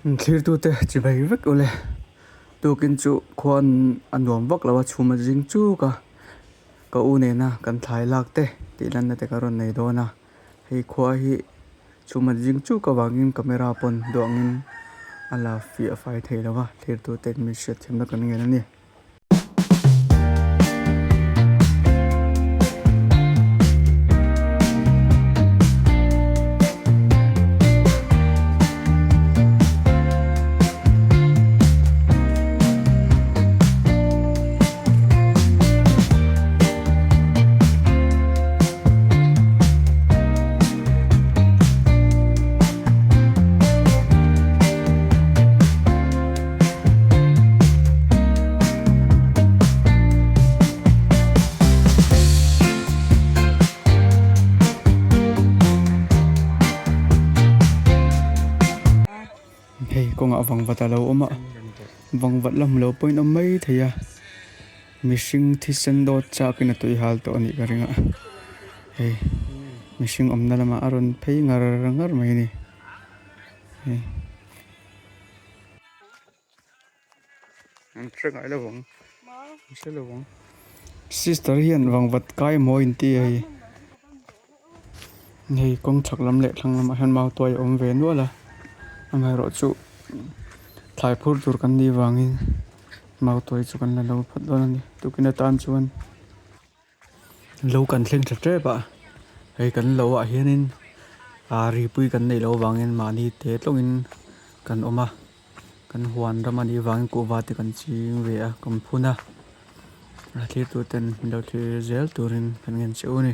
Thlirtute chibai vek ule. Tukin chu khuan a nuam vak lo a chhum a zing chuk a, ka u nena kan thlai lak te tih lanna te ka rawn nei dawn a, hei khua hi chhum a zing chuk avangin camera pawn duangin a la fiah fai thei lo va, thlirtute min hriatthiamna kan ngen a ni. Hei kawngah vangvat a lo awm a vangvat la hmu lo pawhin awm mai thei a mihring thisen dawt chakin a tui hal tawh a nih ka ring a hei mihring awmna lamah a rawn phei ngar ngar mai a ni hei. An hre ngai lo ang an hre lo ang sister hian vangvat kai maw in ti a hei hei kawng chhak lam leh thlang lamah hian mau tuai a awm ve nual a amaherawhchu thlai phur tur kan nih vangin mau tuai chu kan la lo phawt dawn a ni tukin atan chuan lo kan thleng tha tep a hei kan lo ah hianin ah ripui kan neih loh avangin mahni te tlawngin kan awm a kan huan ram a nih avangin kuhva te kan ching ve a kan phun a a thlir tur ten min lo thlir zel turin kan ngen che u a ni.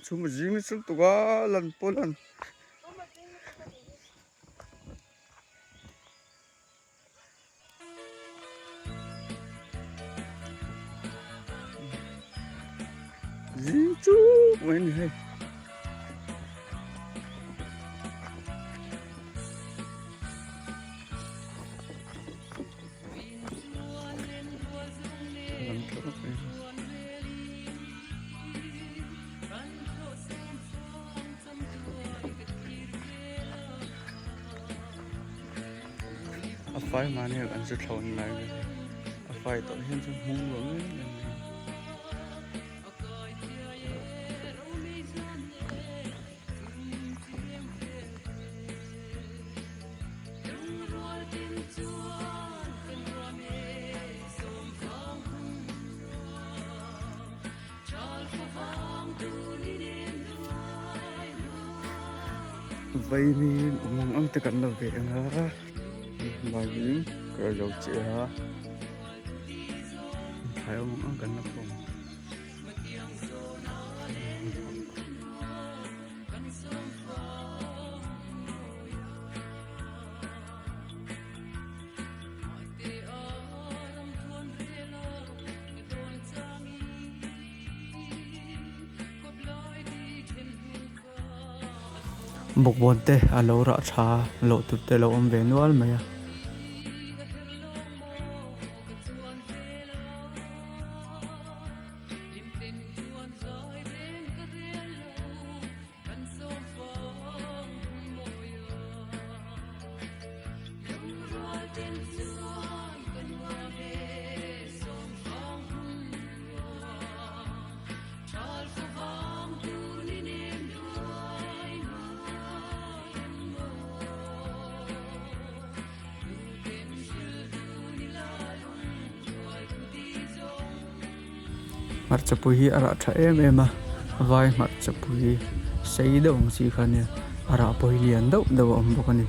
Chhum a zing nasa lutuk a lan pawh lan zing chuk mai a ni hei. A fai mahni ah kan zu thlawn lai vel a fai tawh hian chuan hmung nuam em em mai. Vaimim awm ang ang te kan la ve ang a vaimim ka lo che a thlai awm ang ang kan la khawm. Bawkbawn te a lo rah tha loh tur te a lo awm ve nual mai a. Hmarchapui hi a rah tha em em a vai hmarchapui sei deuh ang chi kha ania a rah pawh hi lian deuh deuh a awm bawk a ni.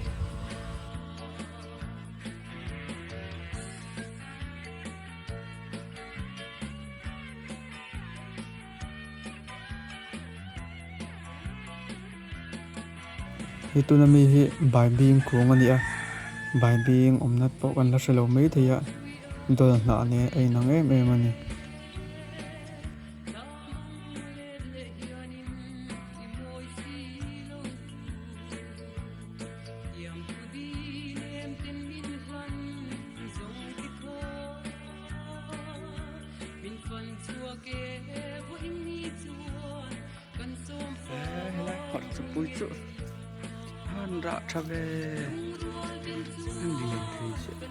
Hei tuna mi hi baibing kung a ni a baibing awmna pawh kan la hre lo maithei a dawl hnah nen a inang em em a ni. Hmarchapui chu an rah tha ve an lian thei chiah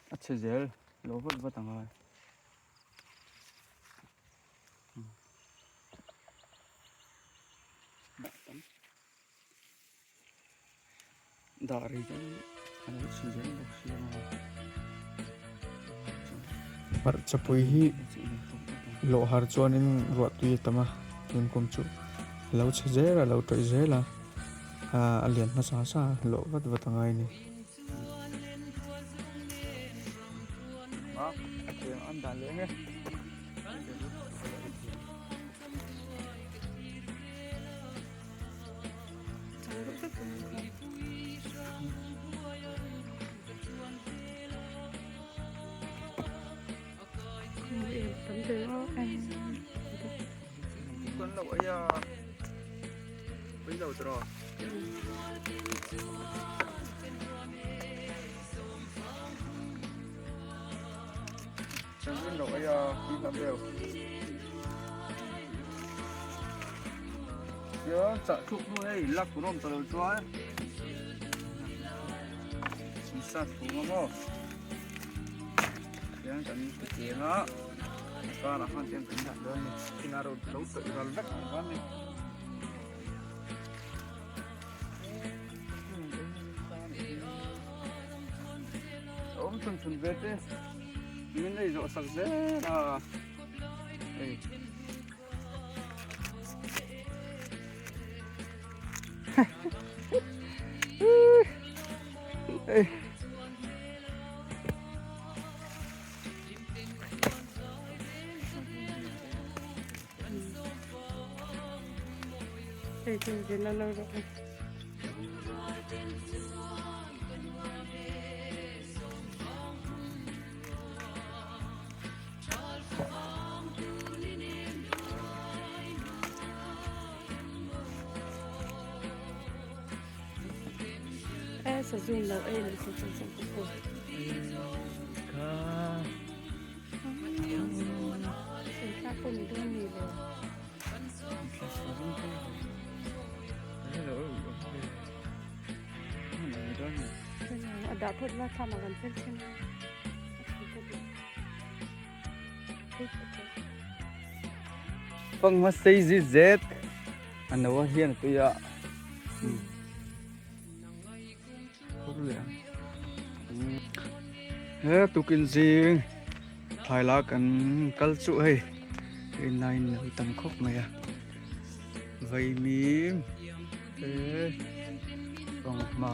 A chhe zel lo vat vat ang a. Dah rei deuh a lo chhe zel bawk si a. Hmarchapui hi lawh har chuanin ruah tui a tam a tun kum chu a lo chhe zel a lo tawih zel a a lian hmasa hmasa a lawh vat vat a ngai a ni. Awm chhun chhun ve te min ei zawh sak zel a hei. Ei. Hei chu zin a lo rawh a. E sazu in lo ei leh chu chu chu chu. Ka. Thla pawh ni dawn ni lo. A dah phawt la thlam ah kan fel thin a. Fanghma sei zit zet a no a hian a tui a. He tukin zing thlai la kan kal chu hei hei nine lo tam khawp mai a vaimim te fanghma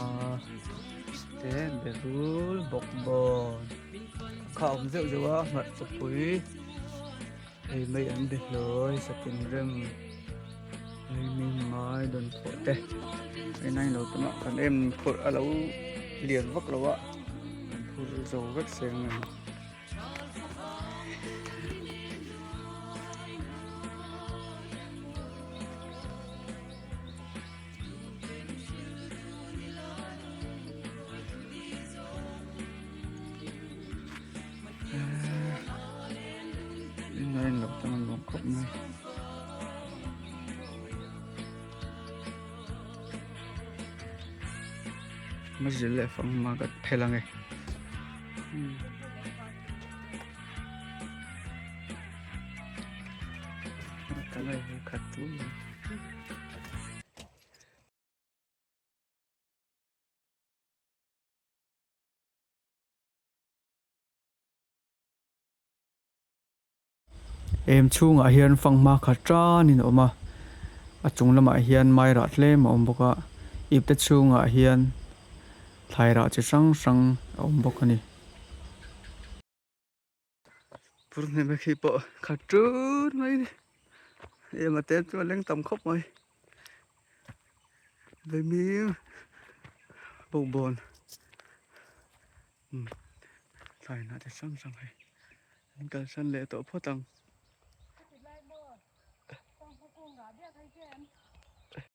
te berul bawkbawn kha a awm zeuh zeuh a hmarchapui hei mai an be hlawi satin rem hei mai dawn pawh te hei nine lo tam a kan em phurh a lo lian vak lo a kan phur zo vek seng a ni. Nine lo tam an lawm khawp mai. Mazil leh fanghma ka phel ange. Em chhungah hian fanghma khat tanin a awm a, a chung lamah hian mai rah tlem a awm bawk a, ipte chhungah hian thlai rah chi hrang hrang a awm bawk a ni. Pur hnem khi pawh khat tun mai a ni, em a te chu a leng tam khawp mai, vaimim bawkbawn thlai hnah chi hrang hrang hei. An kalsan leh tawh phawt ang.